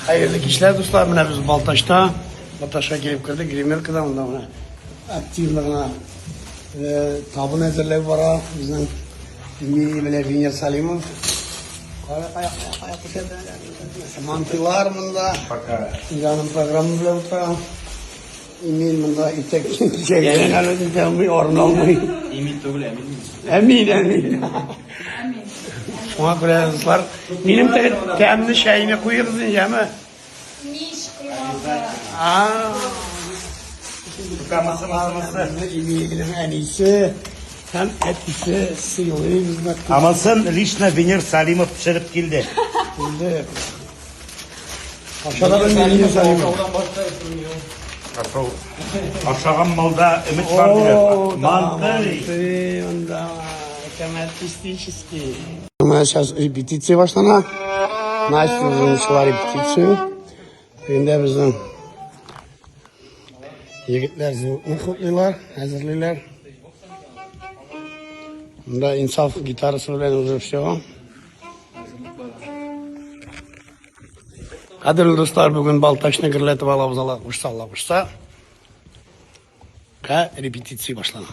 Хәерле кичләр, дуслар. Менә без Балтачта. Балтачка килеп кердек, гримеркада монда менә активно гына э, табын әзерләү бара. Безнең Эмиль белән Венер Салимов. Кая, кая, кая, кая күрсәтә. Мантыйлар монда. Пока. Җаным программа белән утыра. Эмиль монда итәк кичәгән әле дә алмый, орын алмый. Эмиль түгел, Әмин. Әмин, әмин. Шуңа күрә, дуслар, минем тәмле чәйне куегыз инде, яме. Мич коймагы. А. Мысы, мысы, мысы. Эмильнең әнисе һәм әтисе сыйлый безне. Амасын лично Венер Салимов пешереп килде. Килде. Ашада белми Венер Салимов. Ашау. Ашаган малда өмет бар О, диләр. да, Манты. манты, да, это артистический. У меня сейчас репетиция башлана. Настя уже начала репетицию. Инде безнең егетләр звукны хуплыйлар, әзерлиләр. Монда Инсаф гитарасы белән уже все. Кадерле дуслар, бүген Балтачны гөрләтеп алабыз, Алла кушса, Алла кушса. Ка репетиция башлана.